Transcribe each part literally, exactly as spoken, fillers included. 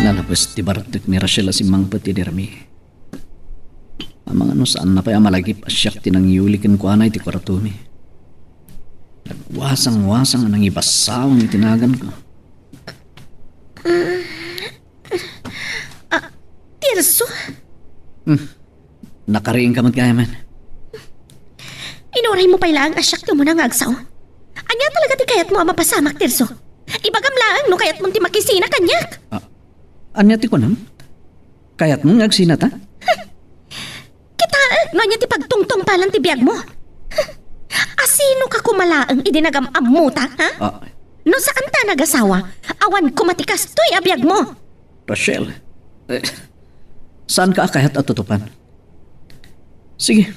Nalabes ti bartek ni Rachel a simmangpet idi rami. Amangan no saanna pay a malagip a siak ti nangyuli kenkuana iti kuartomi. Nagwasang-wasang a nangibassawang iti naganko. Ah, Tirso? Hmm. Nakariingka met gayamen. Inuraymo pay laeng a siak ti umuna nga agsao. Ania talaga ti kayatmo a mapasamak, Tirso? Ibagam laeng no kayatmon ti makisina kaniak. Ah, ania ti kunam? Kayatmo nga agsinata? Kitaek no ania ti pagtungtungpalan ti biagmo. Asinoka koma laeng idi nagam-ammota, ha? Ah. No saanta a nagasawa, awan koma ti kastoy a biagmo. Rachel, eh, saanka a kayat a tutupan? Sige,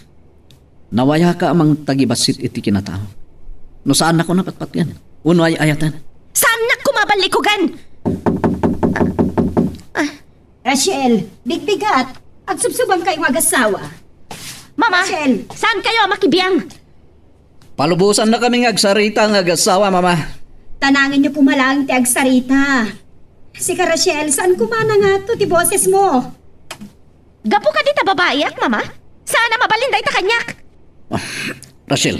nawayaka a mangtagibassit iti kinatao. No saannako napatpatgan, wenno ay-ayaten. Saannak koma ballikugan! Ah, Rachel, bigbigat, agsubsubangkayo nga agasawa. Mama, Rachel! Saankayo a makibiang? Palubosannakami nga agsarita nga agasawa, Mama. Tanangenyo koma laeng ti agsarita. Sika, Rachel, saan koma a nangato ti bosesmo? Gapu kadi ta babaiak, Mama? Saan a mabalin dayta kaniak? Ah, Rachel,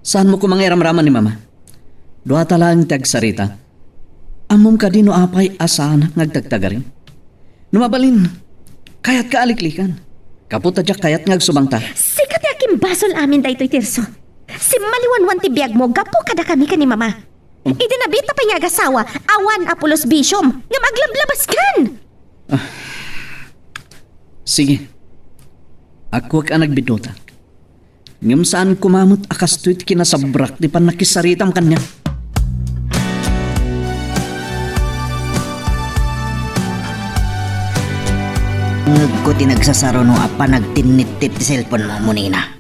saanmo koma nga iramraman ni Mama? Duata laeng ti agsarita. Ammom kadi no apay a saanak nga agtagtagari? No mabalin, kayatka a liklikan. Gapu ta diak kayat nga agsubangta. Sika ti akimbasol amin daytoy, Tirso. Simmaliwanwan ti biagmo gapu kadakami ken ni Mama. Oh. Idi nabitta pay nga agasawa, awan a pulos bisiom, ngem aglablabaskan! Ah. Sige. Agkuak a nagbidduta. Ngem saan koma met a kastoy ti kinasabrak ti pannakisaritam kaniak. Ngegko ti nagsasaruno a panagtinnittit ti cellphone-mo, Monina.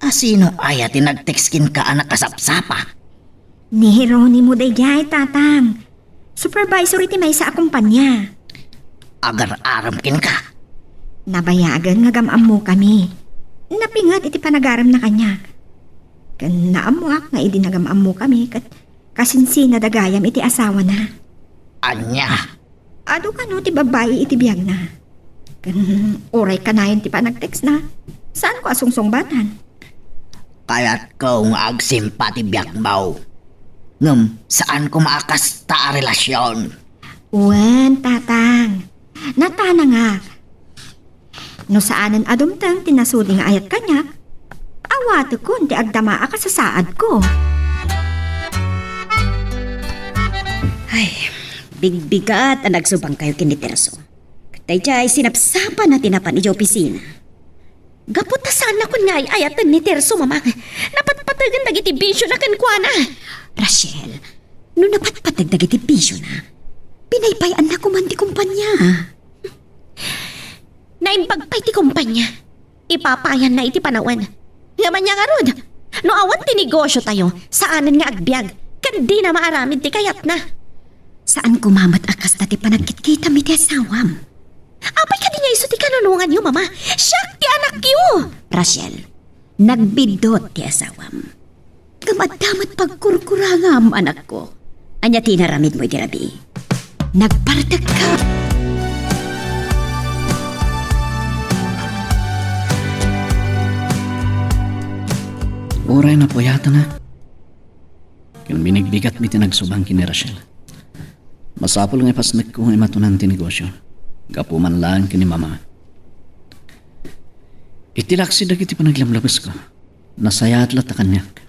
Asino aya ti nag-text kenka a nakasapsapa? Ni Jeronimo daydiay, Tatang. Supervisor iti maysa a kompania. Agar-arem kenka? Nabayagen nga agam-ammokami. Napinget iti panagaremna kaniak. Ken naammoak nga idi nagam-ammokami ket kasinsinada gayam iti asawana. Ania? Adu kano ti babbai iti biagna. Ken uray kanayon ti panagtextna, saanko a sungsungbatan. Kayatko nga agsimpa ti biagmo. Ngem saan koma a kasta a relasion. Wen, Tatang. Natanangak. No saanen a dumteng ti nasudi nga ayat kaniak, awatekon ti agdama a kasasaadko. Ay, bigbigat a nagsubangkayo ken ni Tirso. Ket daydiay sinapsapana ti napan idiay opisina. Gapu ta saannakon nga ay-ayaten ni Tirso, Mama. Napatpategen dagiti bisiona kenkuana. Rachel, no napatpateg dagiti bisiona, pinaypayanna koman ti kompania. Naimbag pay ti kompania. Ipapayanna iti panawen. Ngem ania ngarud? No awan ti negosiotayo, saanen nga agbiag, ken dina maaramid ti kayatna. Saan koma met a kasta ti panagkitkitam iti asawam. Apay kadi nga isu ti kanunonganyo, Mama? Siak ti anakyo! Rachel, nagbiddut ti asawam. Ngem adda met pagkurkurangam, anakko. Ania ti inaramidmo iti rabii? Nagpartekka. Uray napuyatanak ken binigbigatmi ti nagsubang ken ni Rachel, masapul nga ipasnekko nga imatunan ti negosio, gapu man laeng ken ni Mama. Iti laksi dagiti panaglamlabesko, nasayaat latta kaniak.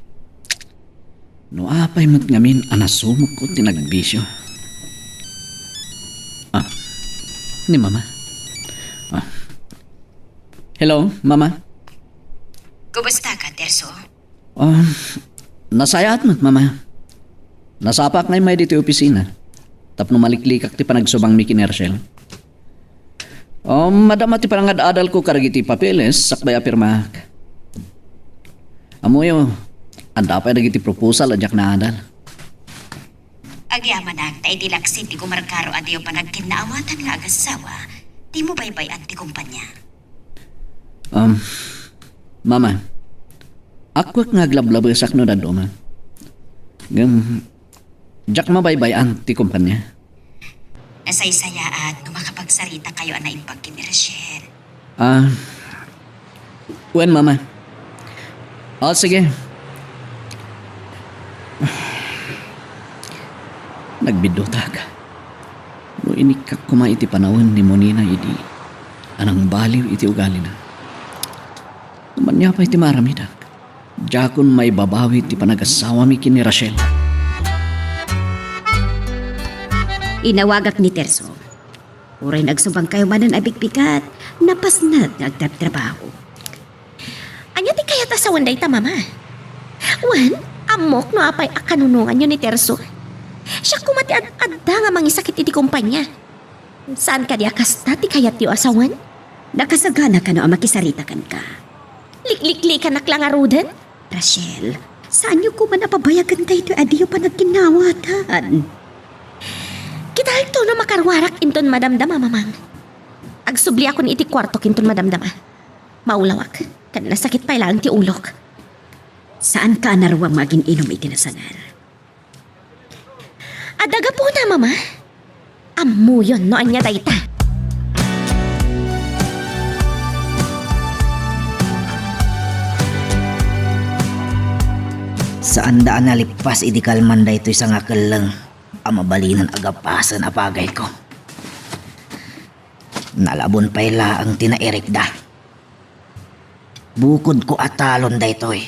No apay met ngamin a nasumokko ti nagbisio. Ah, ni Mama. Ah. Hello, Mama. Kumusta ka, Terso? Ah, nasayaat met, Mama. Nasapak nga immay ditoy opisina tapno maliklikak ti panagsubangmi ken ni Rachel. Um, madama ti panangad-adalko kadagiti papeles sakbay a pirmaak. Ammoyo, adda pay dagiti proposal a diak naadal. Agyamanak ta iti laksid ti kumarkaro a diyo panagkinnaawatan nga agassawa, dimo baybay-an ti kumpanya. Um, Mama, akuak nga aglablabesak no dadduma. Ngem, diak mabaybay-an ti kumpanya. Nasaysayaat no makapagsaritakayo a naimbag ken ni Rachel. Ah, wen, Mama. O, sige. Nagbiddutak no inikkak koma iti panawen ni Monina idi a nangbaliw iti ugalina. Ania pay ti maaramidak? Diakon maibabawi ti panagasawami ken ni Rachel. Inawagak ni Terso. Uray nagsubangkayo manen a bigbigat, napasnek nga agtrabtrabaho. Ania ti kayat a sawen dayta, Mama? Wen, ammok no apay a kanunonganyo ni Terso. Siak koma ti ad-adda nga mangisakit iti kompania. Saan kadi a kasta ti kayatyo a sawen? Nakasagana kano a makisarita kenka? Likliklikanak la ngaruden? Rachel, saanyo koma a pabayagen daytoy a diyo panagkinnawatan. Kitaekto no makaruarak inton madamdama, Mamang. Agsubliakon iti kuartok inton madamdama. Maulawak, ken nasakit pay laeng ti ulok. Saanka a naruam nga agin-inum iti nasanger? Adda gapuna, Mama. Ammoyon no ania dayta. Saanda a nalippas idi kalman daytoy sangakelleng a mabalinen a gapasen a pagayko. Nalabon pay laeng ti nairikda. Bukodko a talon daytoy,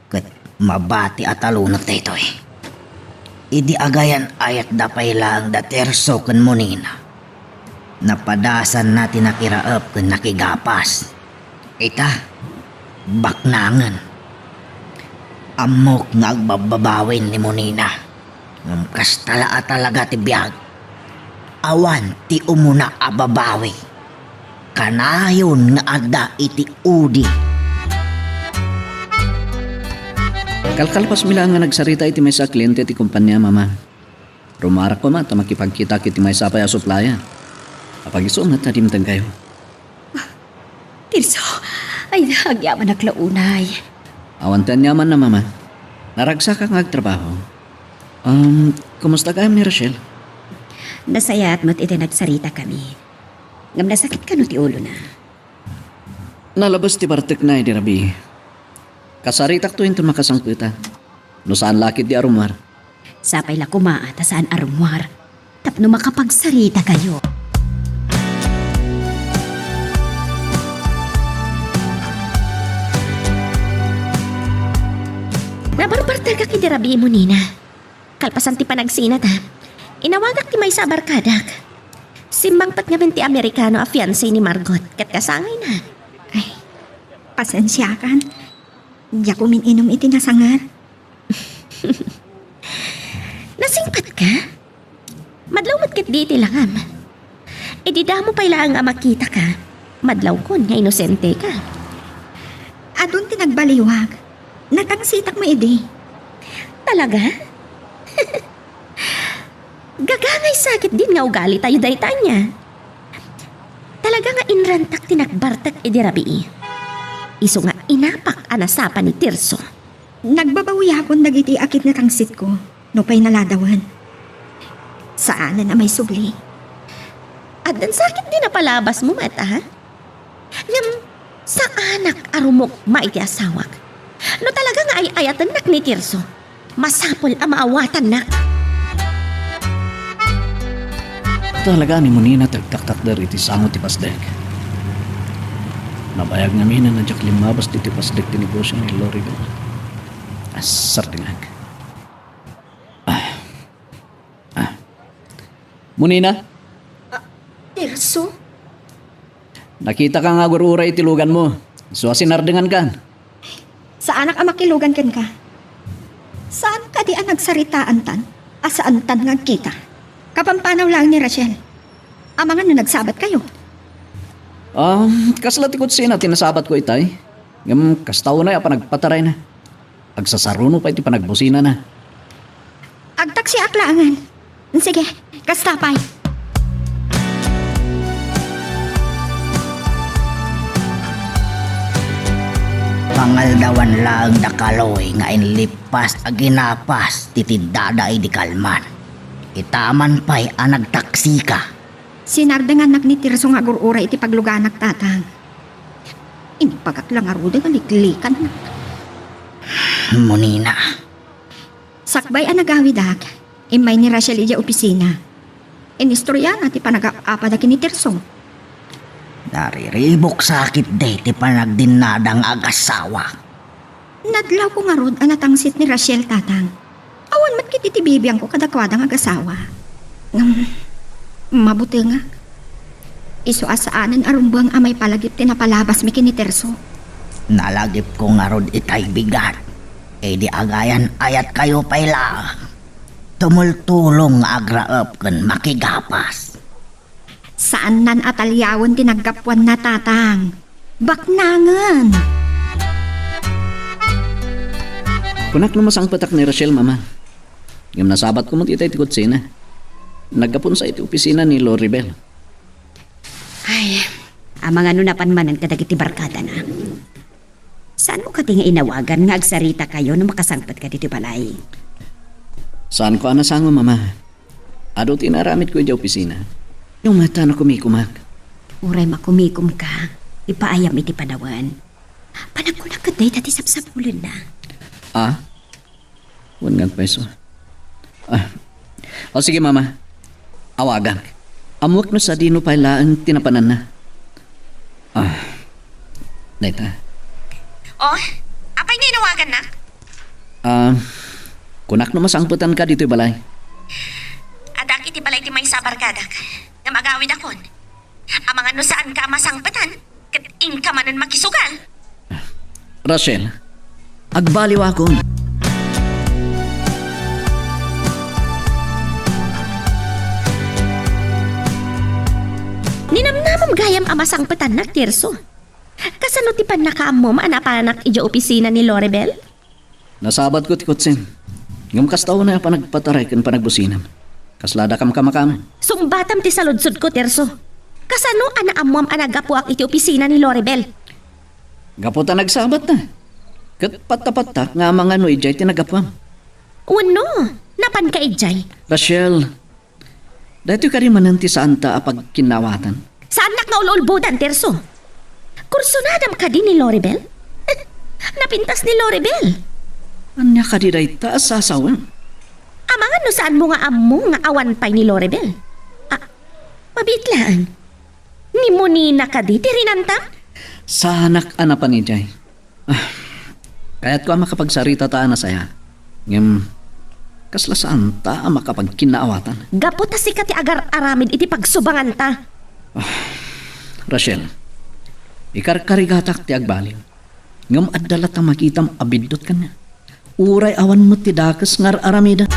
ket mabati a talonek daytoy. Idi agayan-ayatda pay laeng da Terso ken Monina, napadasanna ti nakiraep ken nakigapas. Ita, baknangen. Ammok nga agbabbabawi ni Monina. Ngem kasta la a talaga ti biag. Awan ti umuna a babawi. Kanayon nga adda iti udi. Kalkalpasmi laeng nga nagsarita iti maysa a kliente ti kompania, Mama. Rumarak koma ta makipagkitak iti maysa pay a suplaya. Apag-isu met a dimtengkayo. Tirso, ay, agyamanak la unay. Awan ti aniamanna, Mama. Naragsakak nga agtrabaho. Um, kumusta gayam ni Rachel? Nasayaat met iti nagsaritakami. Ngem nasakit kano ti ulona? Nalabes ti bartekna idi rabii. Kasaritakto inton makasangpeta. No saan la ketdi a rummuar. Sapay la koma ta saan a rummuar tapno makapagsarita kayo. Nabarbartekak idi rabii, Monina. Kalpasan ti panagsinata, inawagak ti maysa a barkadak. Simmangpet ngamin ti Amerikano a fiancé ni Margot ket kasangayna. Ay, pasensiakan. Diak umin-inum iti nasanger. Nasingpetka? Madlaw met ketdi iti langam. Idi damo pay laeng a makitaka, madlawkon nga inosenteka. Adun ti nagbaliwak. Natangsitak met idi. Talaga? Gagangaysa ketdin nga ugalitayo dayta ania. Talaga nga inrantak ti nagbartek idi rabii. Isu nga inapak a nasapa ni Tirso. Nagbabawiakon dagiti akit nga tangsitko, nupay naladawen. Saanen a maisubli. Addan sakit di napalabasmo met, a? Ngem, saanak a rumukma iti asawak. No talaga nga ay-ayatennak ni Tirso, masapul a maawatannak. Talaga ni Monina ti agtaktakder iti sango ti pasdek. Nabayag ngamin a diak limmabas ditoy pasdek ti negosio ni Loribel. Asar dingag. Ah. Ah. Monina? Ah, Tirso? Nakitaka nga agur-uray iti luganmo. Isu a sinardengankan. Saanak a makilugan kenka. Saan kadi a nagsaritaantan a saantan nga agkita? Kapampanaw laeng ni Rachel. Amangan no nagsabatkayo. Ah, kasla ti kutsina ti nasabatko itay. Ngem kasta unay a panagpatarayna. Agsasaruno pay ti panagbusinana. Agtaksiak laengen. Sige, kasta pay. Pangaldawan laeng da Kaloy nga inlippas a ginapas ti tiddada idi kalman. Itaman pay a nagtaksika, Sinardengannak ni Tirso nga agur-uray iti pagluganak, Tatang. Inibagak la ngaruden nga liklikannak. Munina. Sakbay a nagawidak, immay ni Rachel idiay opisina. Inistoriana ti panagap-apada ken ni Tirso. Nariribuk sakit daytoy panagdinnada nga agasawa. Nadlawko ngarud a natangsit ni Rachel, Tatang. Awan met ketdi ti bibiangko kadakuada nga agasawa. Ngem, mabutengak. Isu a saanen a rumbeng a maipalagip ti napalabasmi ken ni Tirso. Nalagipko ngarud itay bigat. Idi agayan ayatkayo pay la. Tumultulong nga agraep ken makigapas. Saannan a taliawen ti naggapuanna, Tatang. Baknangen. Kunak no masangpetak ni Rachel, Mama. Ngem nasabatko met itay ti kutsina. Naggapunsa iti opisina ni Loribel. Ay, amangan no napan manen kadagiti barkadana. Saanmo kadi nga inawagan nga agsaritakayo no makasangpetka ditoy balay? Saanko a nasango, Mama. Adu ti inaramidko idiay opisina. Ngem ta nakumikumak. Uray makumikomka, ipaayam iti panawen. Panagkunak ket dayta ti sapsapulenna. Ah? Wen nga agpayso. Ah. O, sige, Mama. Awagak. Ammoak no sadino pay laeng ti napananna. Ah. Dayta. O, apay nga inawagannak? Ah, kunak no masangpetanka ditoy balay. Addaak iti balay ti maysa a barkadak. Ngem agawidakon. Amangan no saanka a masangpetan, ket inka manen makisugal. Rachel, agbaliwakon. Ninamnamam gayam a masangpetannak, Tirso. Kasano ti pannakaammom a napanak idiay opisina ni Loribel? Nasabatko ti kotsim. Ngem kasta unay a panagpataray ken panagbusinam. Kasla dakam kamakaman. Sungbatam ti saludsodko, Tirso. Kasano a naammoam a naggapuak iti opisina ni Loribel? Gapu ta nagsabatna. Ket patta-pattak nga amangan no idiay ti naggapuam. Wenno, napanka idiay? Rachel, daytoy kadi manen ti saanta a pagkinnaawatan? Saannak nga ululbodan, Tirso. Kursunadam kadi ni Loribel? Napintas ni Loribel. Ania kadi dayta a sasawem? Amangan no saanmo nga ammo nga awan pay ni Loribel. Ah, mabiit laeng. Ni Munina kadi ti rinantam? Saanak a napan idiay. Ah, kayatko a makapagsarita ta a nasaya. Ngem, kasla saanta a makapagkinnaawatan. Gapu ta sika ti agar-aramid iti pagsubanganta. Ah, Rachel, ikarkarigatak ti agbaliw. Ngem adda latta makitam a biddut kaniak. Uray awan met ti dakes nga ar-aramidek.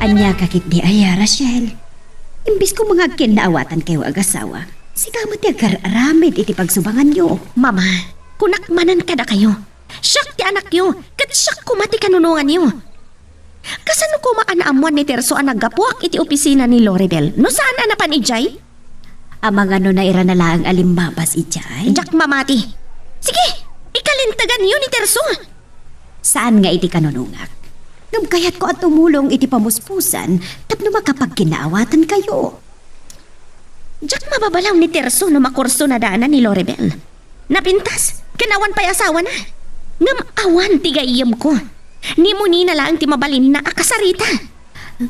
Ania ka ketdi aya, Rachel? Imbes ko nga agkinnaawatan kayo agasawa, sika met ti agar-aramid iti pagsubanganyo. Mama, kunak manen kadakayo. Siak ti anakyo, ket siak koma ti kanunonganyo. Kasano koma a naammuan ni Tirso a naggapuak iti opisina ni Loribel no saan a napan idiay? Amangan no nairana laeng a limmabas idiay? Diak mamati. Sige, ikalinteganyo ni Tirso. Saan nga iti kanunongak. Ngem kayatko a tumulong iti pamuspusan tapno makapagkinnaawatan kayo. Diak mababalaw ni Tirso no makursunadana ni Loribel. Napintas, ken awan pay asawana. Ngem awan ti gayyemko. Ni Munina laeng ti mabalinna a kasarita.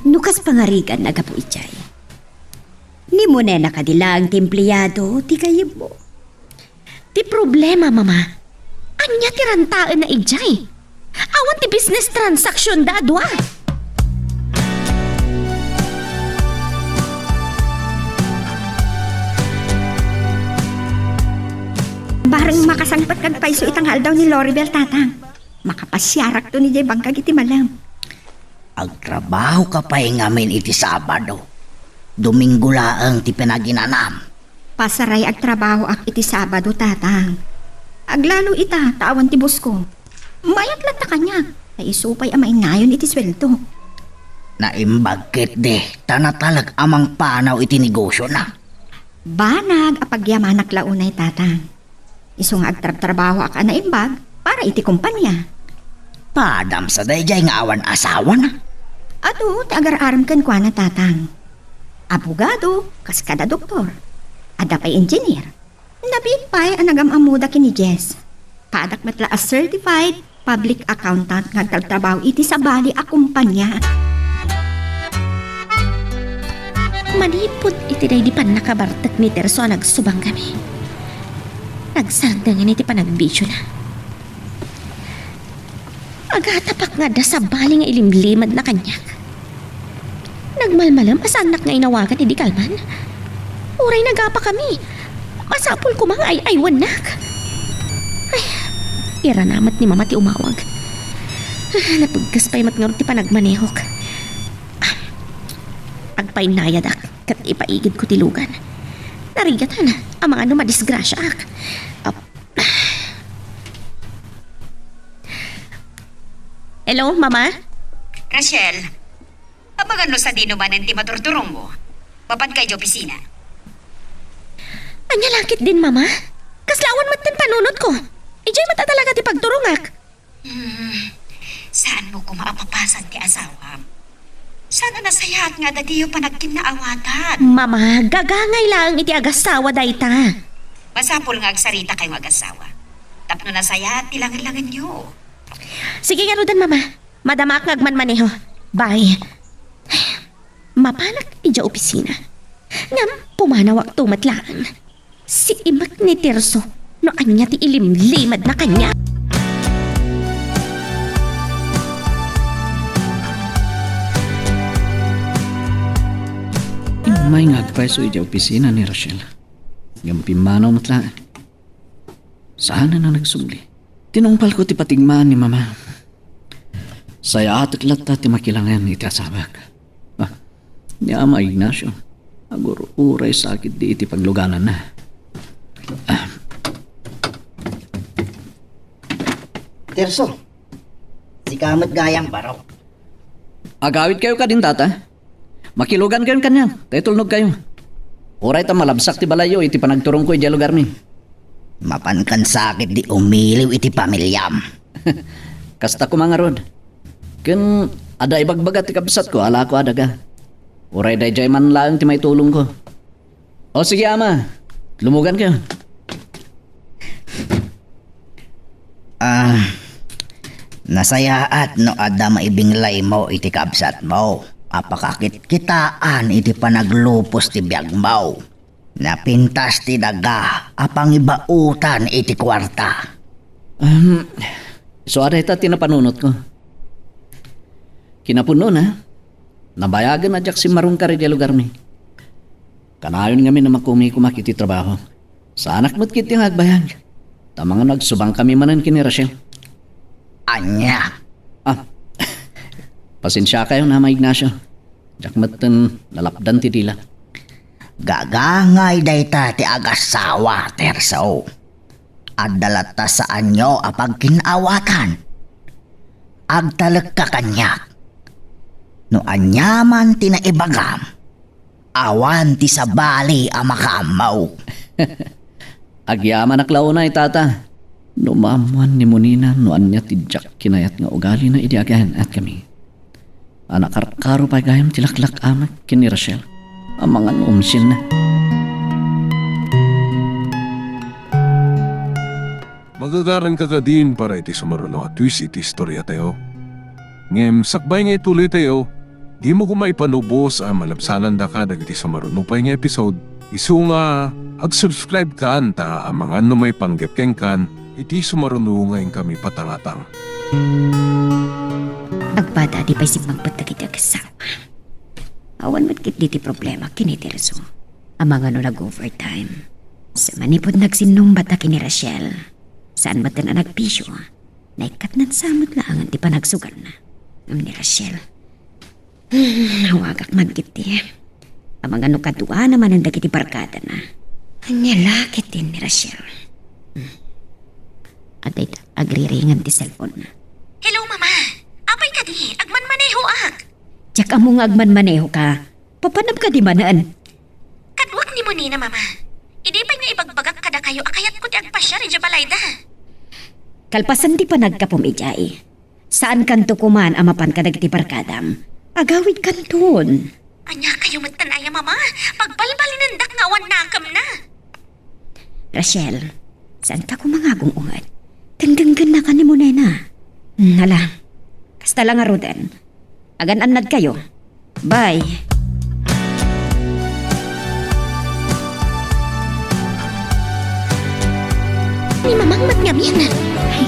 No kas pangarigan a gapu idiay. Ni Munina kadi laeng ti empleyado ti gayyemmo. Ti problema, Mama, ania ti rantaenna idiay? Awan ti business transaction da a dua. Bareng makasangpet kad payso ita nga aldaw ni Loribel, Tatang. Makapasiarakto idiay bangkag iti malem. Agtrabahoka pay ngamin iti Sabado. Domingo laeng ti pinaginanam. Pasaray agtrabahoak iti Sabado, Tatang. Aglalo ita ta awan ti bosko. Mayat latta kaniak, ta isu pay a mainnayon iti sueldo. Naimbag ketdi, ta natalek a mangpanaw iti negosiona. Banag a pagyamanak la unay, Tatang. Isu nga agtrabtrabahoak a naimbag para iti kompania. Padam sa daydiay nga awan asawana. Adu ti agar-arem kenkuana, Tatang. Abogado, kas kada doktor. Adda pay engineer. Nabiit pay a nagam-ammoda ken ni Jess. Padak met la a certified public accountant nga agtartrabaho iti sabali a kompania. Manipud iti daydi pannakabartek ni Terso a nagsubangkami, nagsardeng iti panagbisiona. Agatapak nga adda sabali nga ilimlimedna kaniak. Nagmalmalem a saannak nga inawagan idi kalman. Uray nagapakami, masapul koma nga ay-aywannak. Ay, iranamat ni Mama ti umawag. Ah, napegkes pay met ngarud ti panagmanehok. Ah, agpainayadak ket ipaigidko ti lugan. Narigatan, amangan no madisgrasiaak. Ah, Hello, Mama? Rachel, amangan no sadino manen ti maturturongmo? Mapanka idiay opisina? Ania la ketdin, Mama? Kasla awan met ti panunotko. Idiay met a talaga ti pagturongak. Hmm, saanmo koma a mapasan ti asawam? Saan a nasayaat nga adda diyo panagkinnaawatan? Mama, gagangay laeng iti agasawa dayta. Masapul nga agsaritakayo nga agasawa. Tapno nasayaat ti langenlangenyo. Sige, ngaruden, Mama. Madamaak nga agmanmaneho. Bye. Mapanak idiay opisina. Ngem pumanawakto met laeng. Siimek ni Tirso no ania ti ilimlimedna kaniak. Immay nga agpayso idiay opisina ni Rachel. Ngem pimmanaw met laeng. Saan a nagsubli? Tinungpalko ti patigmaan ni Mama. Sayaatek latta ti makilangen iti asawak. Ah, ni Ama Ignacio, agur-uray sakit di iti paglugananna. Ah. Tirso, sika met gayam baro. Agawidkayo kadin, Tata? Makilugankayon kaniak, ta itulnogkayo. Uray ta malabsak ti balayyo iti panagturongko idiay lugarmi. Mapankan sakit di umiliw iti pamiliam. Kasta koma ngarud. Ken adda ibagbaga ti kabsatko a lako a daga. Uray daydiay man laeng ti maitulongko. O sige, Ama. Lumugankayo. Ah, nasayaat no adda maibinglaymo iti kabsatmo a pakakitkitaan iti panaglupos ti biagmo. Napintas ti daga a pangibaotan iti kuarta. Um, isu a dayta ti napanunotko. Kinapudnona, nabayagen a diak simmarungkar idiay lugarmi. Kanayon ngamin a makumikomak iti trabaho. Saanak met ketdi nga agbayag. Ta amangan no agsubangkami manen ken ni Rachel. Ania? Ah, pasensiakayon, Ama Ignacio. Diak metten nalapdan ti dila. Gagangay dayta ti agasawa, Tirso. Adda latta saanyo a pagkin-awatan. Agtalekka kaniak. No aniaman ti naibagam, awan ti sabali a makaammo. Agyamanak la unay, Tata. No maammoan ni Monina no ania ti diak kinayat nga ugalina idi agannatkami. A nakarkaro pay gayam ti laklak-amek ken ni Rachel. Amangan no umsienna. Magagaranka kadin para iti sumaruno a twist iti istoriatayo. Ngem sakbay nga ituloytayo, dimo koma ipanubos a malabsananda kadagiti sumaruno pay nga episode, isu nga ag-subscribe kan ta amangan no maipanggep kenkan iti sumaruno nga inkami patangatang. Agpadaadi pay simmangpet dagiti agasawa. Awan met ketdi ti problema ken ni Tirso. Amangan no nag-overtime. Sa manipud nagsinnungbat a ken ni Rachel. Saan met a nagbisio. Naikkatnan sa met laengen ti panagsugarna. Ngem ni Rachel. Hmm, nawagak man ketdi. Amangan no kaduana manen dagiti barkadana. Ania la ketdin ni Rachel. Hmm. Adda ita agriringan ti cellphone-na. Hello, Mama. Apay kadi? Agmanmanehoak. Diak ammo nga agmanmanehoka. Papanam kadi manen? Kaduak ni Monina, Mama. Idi pay nga ibagbagak kadakayo a kayatko ti agpasiar idiay balayda. Kalpasan ti panagkapum idiay, saankanto koman a mapan kadagiti barkadam. Agawidkanton. Ania kayo met tan aya, Mama? Pagbalbalinendak nga awan nakemna. Rachel, saanka koma nga agung-unget? Ken genggennaka ni Monena. Hmm, hala. Kasta la ngaruden. Agan-annad kayo. Bye. Ni Mamang met ngamin. Ay,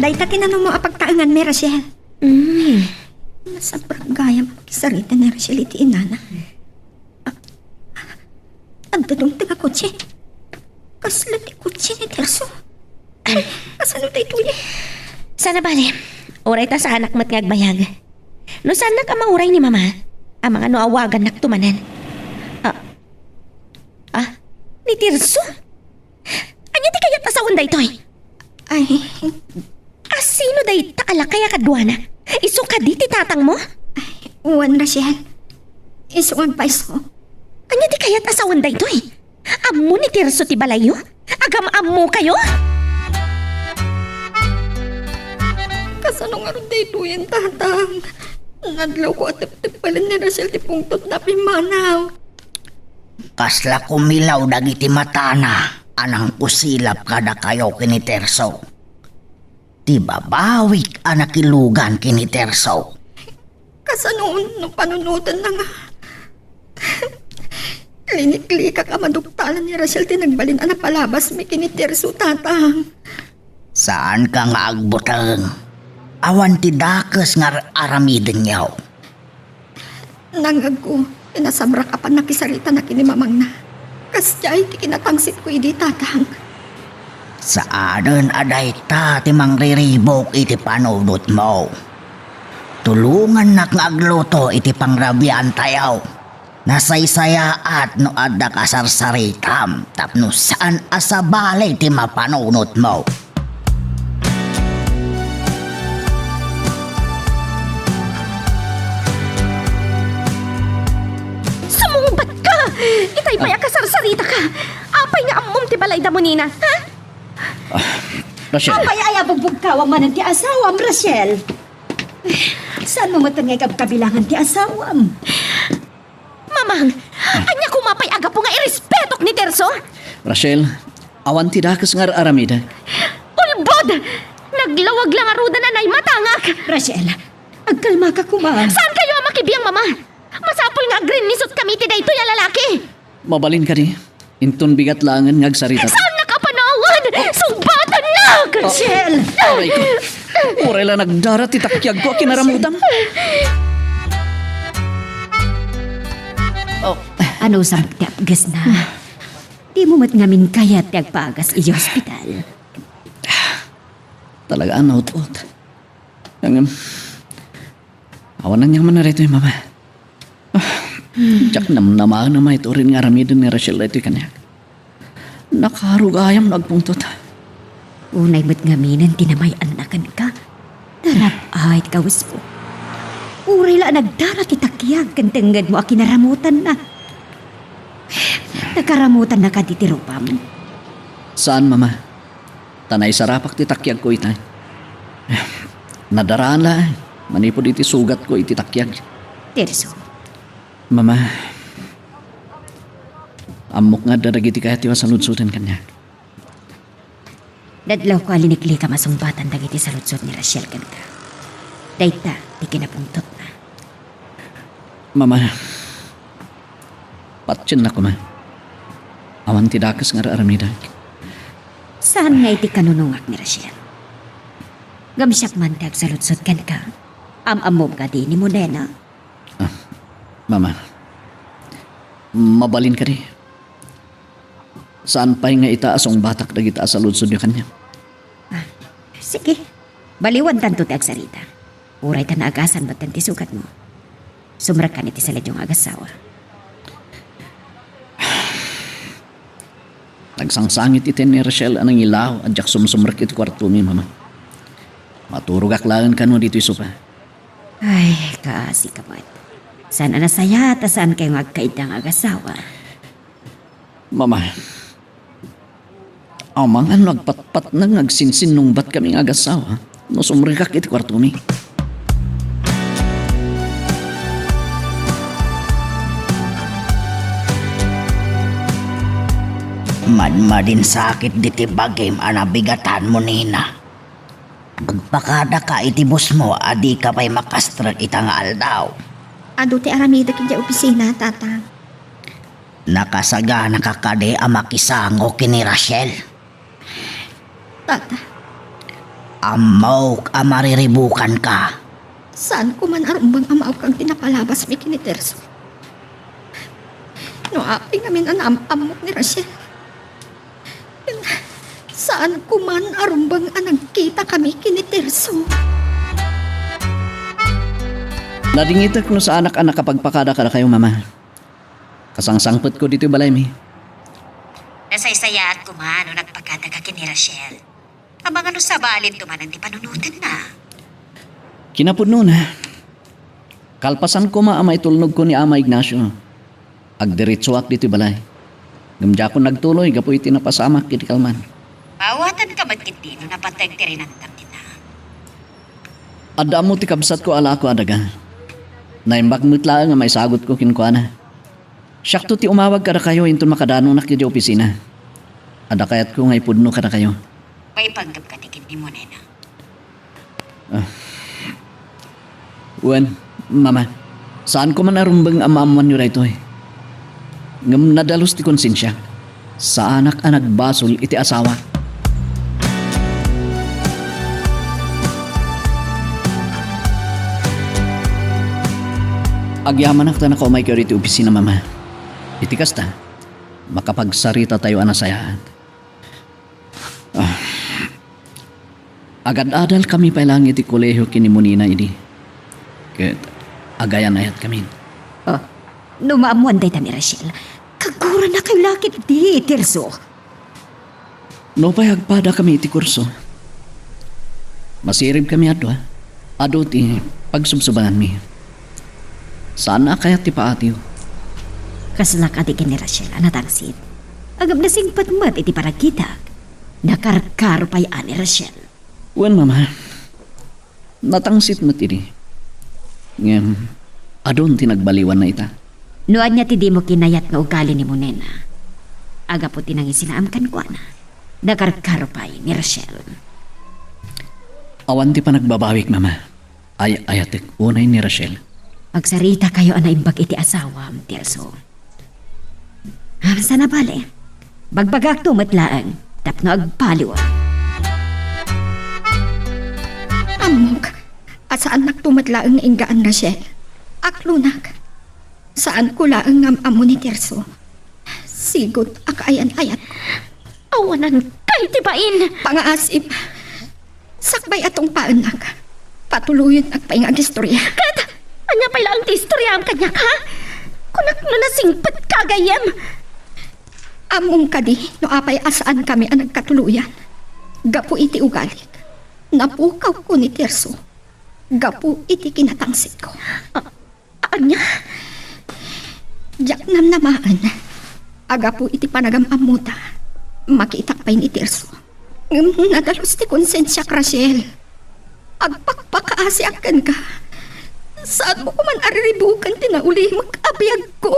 dayta ti nanumo a pagtaenganmi, Rachel. Mm. Nasabrak gayam a makisarita ni Rachel iti inana. Ah, adda dumteng a kotse. Kasla ti kotse ni Terso. Ay, kasano daytoy? Saan a bale, uray ta saanak met nga agbayag. No saannak a mauray ni Mama, amangan no awagannak to manen. Ah, ah, ni Terso? Ania ti kayat a sawen daytoy? Ay. A sino dayta a lakay a kaduana? Isu kadi ti tatangmo? Ay, wen, Rachel. Isu nga agpaiso. Ania ti kayat a sawen daytoy? Ammo ni Terso ti balayyo? Agam-ammokayo? Kasano ngarud daytoyen, Tatang? Nadlawko a tepteppelen ni Rachel ti pungtotna a pimmanaw. Kasla kumilaw dagiti matana a nangkusilap kadakayo ken ni Terso. Ti babawik a nakilugan ken ni Terso. Kasano no panunotenna nga liniklikak a maduktalan ni Rachel ti nagbalin a napalabasmi ken ni Terso, Tatang? Saanka nga agbuteng. Awan ti dakes nga ar-aramidenyo. Nangngegko, pinasabrak a pannakisarita na ken ni Mamangna. Kasdiay ti kinatangsipko idi, Tatang. Saanen a dayta ti mangriribuk iti panunotmo. Tulongannak nga agluto iti pangrabiantayo. Nasaysayaat no adda kasarsaritam tapno saan a sabali ti mapanunotmo. Sumungbat ka! Itay pay a kasarsaritaka! Apay nga ammom ti balayda Monena, ha? Ah, Rachel. Apay aya bugbugkawam manen ti asawam, Rachel? Saanmo metten nga ikabkabilangan ti asawam? Mamang, ania koma pay a gapu nga irespetok ni Terso? Rachel, awan ti dakes nga ar-aramidek. Ulbod! Naglawag la ngaruden a naimatangak! Rachel, agkalmaka koma. Saankayo a makibiang, Mama? Masapul nga agrinnisot kami iti daytoy a lalaki. Mabalin kadi? Inton bigat laengen nga agsarita. Saannak a panawad! Sungbatannak! Rachel! Aray ko. Uray la nagdara ti takiagko a kinaramutam. Oh. Anusam ti apgesna? Dimo met ngamin kayat ti agpagas idiay ospital? Talaga a naut-ot. Ngem, awan aniamanna daytoy, Mama. Ah, diak namnamaen a maitured nga aramiden ni Rachel daytoy kaniak. Nakarugayam no agpungtot. Unay met ngaminen ti namay-anna kenka. Narap-ay ti kawesmo. Uray la a nagdara ti takiag ken tengngedmo a kinaramutanna. Nakaramutannaka kadi ti rupam? Saan, Mama. Ta naisarapak ti takiagko itay. Nadaraan la manipud iti sugatko iti takiag. Terso. Mama, ammok nga adda dagiti kayatyo a saludsoden kaniak. Nadlawko a liniklikam a sungbatan dagiti saludsod ni Rachel kenka. Dayta ti kinapungtotna. Mama, patiennak koma. Awan ti dakes nga ar-aramidek. Saan nga iti kanunongak ni Rachel? Ngem siak man ti agsaludsod kenka. Am-ammom kadi ni Monena? Ah, Mama, mabalin kadi? Saan pay nga ita a sungbatak dagita a saludsodyo kaniak? Ah, sige. Baliwantanto ti agsarita. Uray ta naagasan metten ti sugatmo. Sumrekkan iti saledyo nga agassawa. Nagsangsangit iti ni Rachel a nangilaw a diak sumsumrek iti kuartomi, Mama. Maturogak laeng kano ditoy sopa. Ay, kaasi ka met. Saan a nasayaat a saankayo nga agkaiddang agassawa? Mama, amangan no agpatpatnang nga agsinsinnungbatkami nga agassawa no sumrekak iti kuartomi. Madmadinsakit diti bagim a nabigatanmo, Nina. Agpakadaka iti busmo a dika pay makastrek ita nga aldaw. Adu ti aramidek idiay opisina, Tata. Nakasaganaka kadi a makisango ken ni Rachel? Tata. Ammok a mariribukanka. Saanko man a rumbeng a maawkag ti napalabasmi ken ni Tirso. No apay ngamin a naam-ammok ni Rachel, saanko man a rumbeng a nagkitakami ken ni Tirso. Nadingitek no saanak a nakapagpakada kadakayo, Mama. Kasangsangpetko ditoy balaymi. Nasaysayaat koma no nagpakadaka ken ni Rachel. Amangan no sabalin tumanan ti panunotenna. Kinapudnona, kalpasan koma a maitulnogko ni Ama Ignacio, agdiretsoak ditoy balay. Ngem diakon nagtuloy gapu iti napasamak iti kalman. Maawatanka met ketdi no napateg ti rinantam dita. Adda ammo ti kabsatko a lako a daga. Naimbag met laeng a maisagutko kenkuana. Siakto ti umawag kadakayo inton makadanonak idiay opisina. Adda kayatko nga ipudno kadakayo. Maipanggep kadi ken ni Monena? Ah. Wen, Mama, saanko man a rumbeng a maammoanyo daytoy. Ngem nadalus ti konsensiak. Saanak a nagbasol iti asawak. Agyamanak ta nakaumaykayo iti opisina, Mama. Iti kasta, makapagsaritatayo a nasayaat. Ah. Agad-adalkami pay laeng iti kolehio ken ni Monena idi. Ket agayan-ayatkami. Ah, no maammoan dayta ni Rachel, kagurannakayo la ketdi, Tirso. Nupay agpadakami iti kurso, masiribkami a dua. Adu ti pagsubsubaanmi. Saan a kayat ti paatiyo. Kasla kadi ken ni Rachel a natangsit. Ngem nasingpet met iti panagkitak. Nakarkaro pay a ni Rachel. Wen, Mama. Natangsit met idi. Ngem, adun ti nagbaliwanna ita. No ania ti dimo kinayat nga ugali ni Monena, agapu ti nangisinaam kenkuana, nakarkaro pay ni Rachel. Awan ti panagbabawik, Mama. Ay-ayatek unay ni Rachel. Agsarita kayo a naimbag iti asawam, Tirso. Ah, sana bale. Bagbagakto met laeng tapno agpaliw. Ammok a saannakto met laeng nga inggaan, Rachel. Aklonak. Saanko laeng nga am-ammo ni Tirso. Sigud a kaayan-ayatko. Awanan kay ti bain! Pangaasip. Sakbay a tungpaennak, patuloyennak pay nga agistorya. Ket ania pay laeng ti istoryaam kaniak, ha? Kunak no nasingpetka a gayyem. Ammom kadi no apay a saankami a nagkatuloyan? Gapu iti ugalik, napukawko ni Tirso. Gapu iti kinatangsitko. Ah, Ania? Diak namnamaen a gapu iti panagam-ammota, makitak pay ni Tirso. Ngem nadalus ti konsensiak, Rachel. Agpakpakaasiak kenka. Saanmo koman a riribuken ti naulimek a biagko.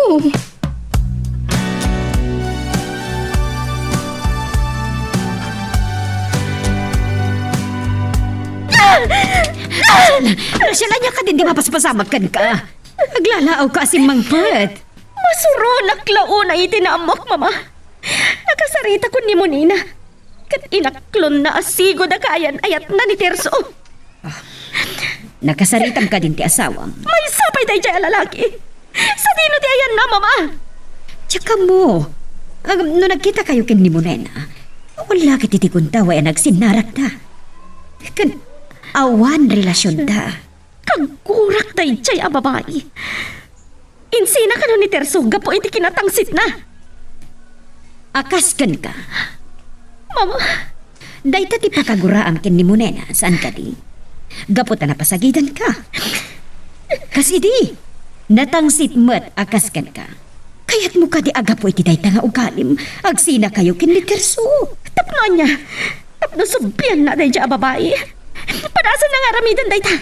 Rachel, ania kadin ti mapaspasamak kenka? Aglalaawka a simmangpet. Masuronak la unay iti naammok, Mama. Nakasaritakon ni Monena. Ket inaklonna a sigud a kaayan-ayatna ni Tirso. Ah, nakasaritam kadin ti asawam? Maysa pay daydiay a lalaki. Sadino ti ayanna, Mama? Diak ammo. Ngem no nagkitakayo ken ni Monena, awan la ket iti kunta a nagsinnarakta. Ken awan relasionta. Kaggurak daydiay a babai. Insina kano ni Tirso gapu iti kinatangsitna. A kas kenka. Mama. Dayta ti pakaguraam ken ni Monena, saan kadi? Gapu ta napasagidanka. Kas idi, natangsit met a kas kenka. Kayatmo kadi a gapu iti dayta nga ugalim, agsinakayo ken ni Tirso? Tapno ania? Tapno sublianna daydiay a babai? Padasenna nga aramiden dayta.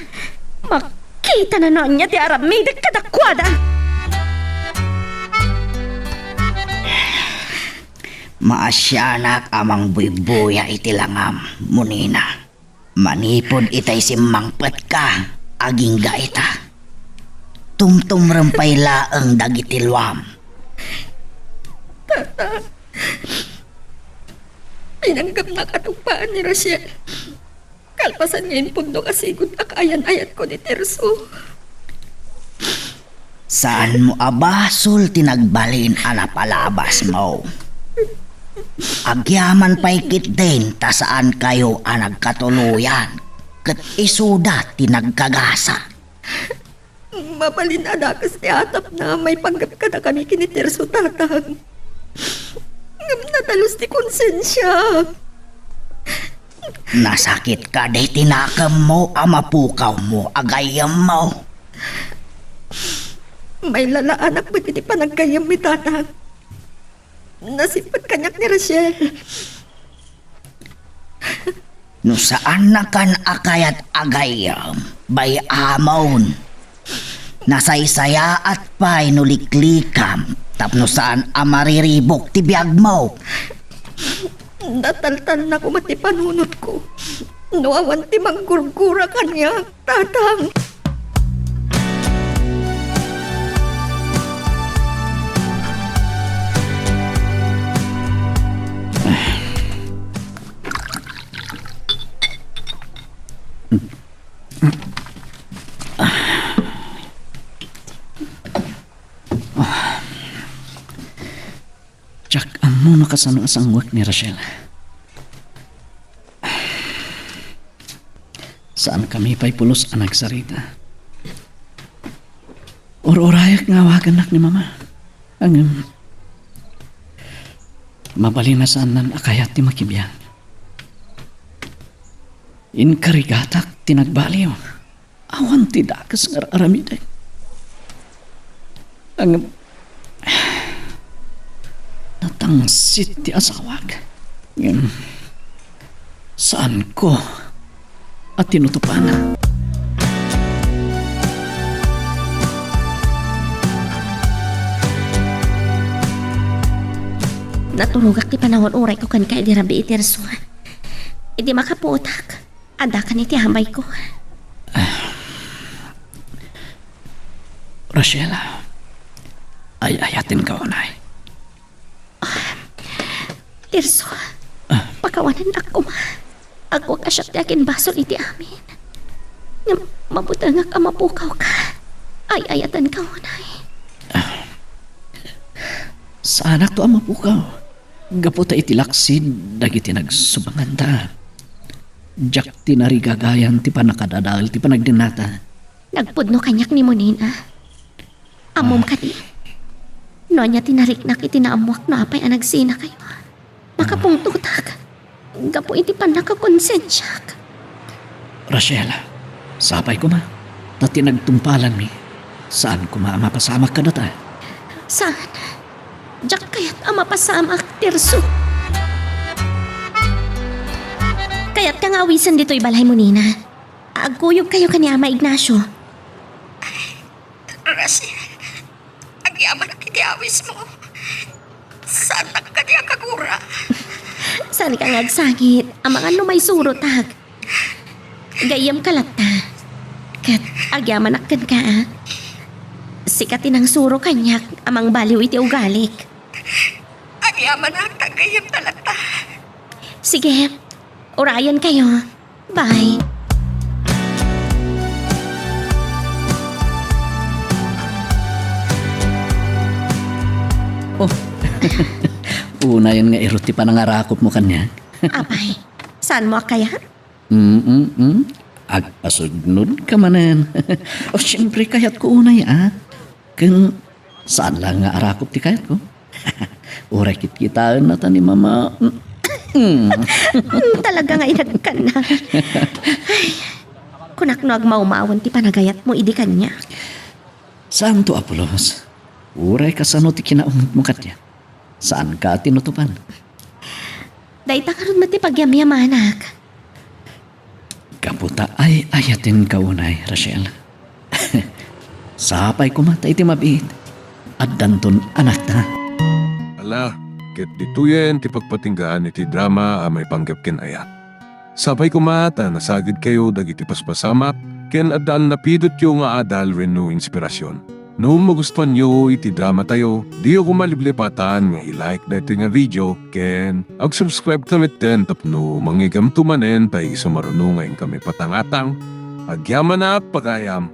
Makitana no ania ti aramidek kadakuada. Maasianak a mangbuybuya iti langam, Munina. Manipud itay simmangpetka, agingga ita. Tumtumrem pay laeng dagiti luam. Tata, pinanggamnak a tungpaan ni Rachel. Kalpasan nga impundok a sigud a kaayan-ayatko ni Tirso. Saanmo a basol ti nagbalin a napalabasmo. Agyaman pay ketdin ta saankayo a nagkatuloyan, ket isuda ti nagkagasa. Mabalin a dakes ti atapna maipanggep kadakami ken ni Tirso, Tatang. Ngem nadalus ti konsensiak. Nasakit kadi ti nakemmo a mapukawmo a gayyemmo? Mailalaanak met iti panaggayyemmi, Tatang. Nasippet kaniak ni Rachel. No saannakan a kayat a gayyem, bay-amon. Nasaysayaat pay no liklikam tapno saan a mariribuk ti biagmo. Nataltalna koma ti panunotko no awan ti manggurgura kaniak, Tatang. Diak ammo no kasano a sanguek ni Rachel. Saankami pay pulos a nagsarita. Ur-urayak nga awagannak ni Mama. Ngem, mabalin a saannan a kayat ti makibiag. Inkarigatak ti nagbaliw. Awan ti dakes nga ar-aramidek. Ngem, natangsit ti asawak. Ngem, saanko a tinutupan. Naturogak ti panaur-urayko kenka idi rabii, Tirso. Idi makapuotak, addakan iti abayko. Rachel, ay-ayatenka unay. Tirso, ah, pakawanennak koma. Agguak a siak ti akinbasol iti amin. Ngem mabutengak a mapukawka. Ay-ayatenka unay. Ah, saanakto a mapukaw. Gapu ta iti laksid dagiti nagsubanganta, diak tinarigagayan ti pannakadadael ti panagdennata. Nagpudno kaniak ni Munina. Ammom kadi, no ania ti nariknak iti naammoak no apay a nagsinakayo. Makapungtotak gapu iti pannakakonsensiak. Rachel, sapay koma, ta ti nagtungpalanmi, saan koma a mapasamak kadata. Saan? Diak kayat a mapasamak, Tirso. Kayatka nga awisen ditoy balay, Munina? Agkuyogkayo ken ni Ama Ignacio. Rachel, agyamanak iti awismo. Saannak kadi a kagura. Saanka nga agsangit, amangan no maisurotak. Gayyemka latta. Ket agyamanak kenka, a. Sika ti nangsuro kaniak a mangbaliw iti ugalik. Agyamanak ta gayyemta latta. Sige, urayenkayo. Bye. Oh. Unayen nga irut ti panangarakupmo kaniak. Apay, saanmo a kayat? Mm, mm, mm. Agpasugnodka manen. Oh, siempre, kayatko unay, a. Ken saan laeng nga arakup ti kayatko. Uray kitkitaenna ta ni Mama. Mm, talaga nga inagkanna. Ay, kunak no agmawmawen ti panagayatmo idi kaniak. Saanto a pulos. Uray kasano ti kinaungetmo kaniak. Saanka a tinutupan. Dayta ngarud met ti pagyamyamanak. Gapu ta ay-ayatenka unay, Rachel. Sapay koma ta iti mabiit, addanton anakta. Ala, ket ditoyen ti pagpatinggaan iti drama a maipanggep ken ayat. Sapay koma ta nasagidkayo dagiti paspasamak ken addaan napidotyo nga adal wenno inspirasyon. No magustuanyo iti dramatayo, diyo koma liplipatan nga i-like daytoy nga video ken ag-subscribe ta metten tapno mangigamto manen ta isumaruno nga inkami patangatang. Agyamanak pagayam!